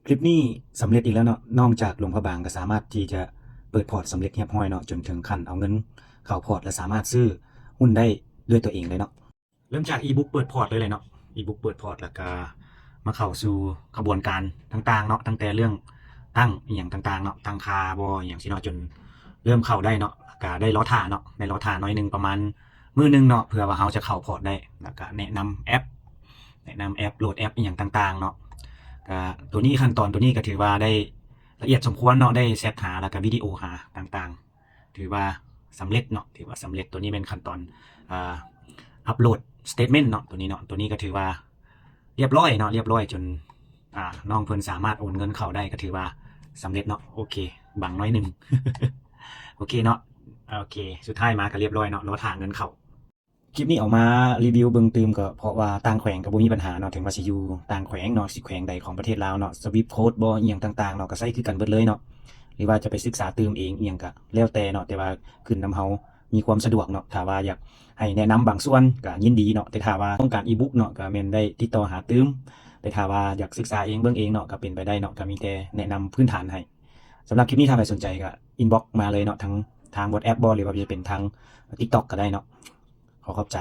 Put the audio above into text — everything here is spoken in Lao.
ຄລິບນີ້ສຳເລັດອີກແລ້ວເນາະ, ນ້ອງຈາກຫຼວງພະບາງກໍສາມາດທີ່ຈະເປີດພອດສຳເລັດຮຽບຮ້ອຍເນາະ, ຈົນເຖິງຂັ້ນເອົາເງິນເຂົ້າພອດ ແລະ ສາມາດຊື້ຫຸ້ນໄດ້ດ້ວຍຕົວເອງເລີຍເນາະ. ເລີ່ມຈາກອີບຸກເປີດພອດເລີຍແຫຼະເນາະ, ອີບຸກເປີດພອດ ແລ້ວກໍມາເຂົ້າສູ່ຂະບວນການຕ່າງໆເນາະ, ຕັ້ງແຕ່ເລື່ອງຕັ້ງອີ່ຫຍັງຕ່າງໆເນາະ, ຕັ້ງຄ່າບໍ່ ອີ່ຫຍັງຊີ້ເນາະ, ຈົນເລີ່ມເຂົ້າໄດ້ເນາະ, ແລ້ວກໍໄດ້ລໍຖ້າເນາະ, ໄດ້ລໍຖ້າໜ້ອຍໜຶ່ງ ປະມານມື້ໜຶ່ງເນາະ, ເພື່ອວ່າເຮົາຈະເຂົ້າພອດໄດ້, ແລ້ວກໍແນະນຳແອັບ ແນະນຳແອັບ ໂຫຼດແອັບອີ່ຫຍັງຕ່າງໆເນາະ. ກໍໂຕນີ້ ຂັ້ນຕອນໂຕນີ້ກໍຖືວ່າໄດ້ລະອຽດສົມຄວນເນາະ, ໄດ້ແຊັດຫາ ແລ້ວກໍວິດີໂອຫາຕ່າງໆ ຖືວ່າສຳເລັດເນາະ, ຖືວ່າສຳເລັດ. ໂຕນີ້ແມ່ນຂັ້ນຕອນ ອາ ອັບໂຫຼດສະເຕດເມັນເນາະ, ໂຕນີ້ເນາະ, ໂຕນີ້ກໍຖືວ່າລຽບຮ້ອຍເນາະ, ລຽບຮ້ອຍຈົນ ອາ ນ້ອງເພິ່ນສາມາດໂອນເງິນເຂົ້າໄດ້ ກໍຖືວ່າສຳເລັດເນາະ. ໂອເຄ ບັງໜ້ອຍໜຶ່ງ ໂອເຄເນາະ, ໂອເຄ ສຸດທ້າຍມາກໍລຽບຮ້ອຍເນາະ, ລໍຖ້າເງິນເຂົ້າ. ຄລິບນີ້ເອົາມາຣີວິວເບິ່ງຕື່ມ ກໍເພາະວ່າຕ່າງແຂວງກໍບໍ່ມີບັນຫາເນາະ, ເຖິງວ່າຊິຢູ່ຕ່າງແຂວງເນາະ, ຊິແຂວງໃດຂອງປະເທດລາວເນາະ, ສະວິບໂຄດບໍ່ ອີ່ຫຍັງຕ່າງໆເນາະ, ກໍໃຊ້ຄືກັນເບິດເລີຍເນາະ, ຫຼືວ່າຈະໄປສຶກສາຕື່ມເອງ ອີ່ຫຍັງກໍແລ້ວແຕ່ເນາະ, ແຕ່ວ່າຂຶ້ນນຳເຮົາມີຄວາມສະດວກເນາະ. ຖ້າວ່າຢາກໃຫ້ແນະນຳບາງສ່ວນກໍຍິນດີເນາະ, ແຕ່ຖ້າວ່າຕ້ອງການອີບຸກເນາະ ກໍແມ່ນໄດ້ຕິດຕໍ່ຫາຕື່ມ, ແຕ່ຖ້າວ່າຢາກສຶກສາເອງເບິ່ງເອງເນາະ ກໍເປັນໄປໄດ້ເນາະ, ກໍມີແຕ່ແນະນຳພື້ນຖານໃຫ້. ສຳລັບຄລິບນີ້ ຖ້າໃຜສົນໃຈກໍອິນບັອກມາເລີຍເນາະ, ທາງ ທາງວັອດແອັບບໍ່ ຫຼືວ່າຈະເປັນທາງຕິກຕັອກກໍໄດ້ເນາະ. ຂໍຂອບໃຈ.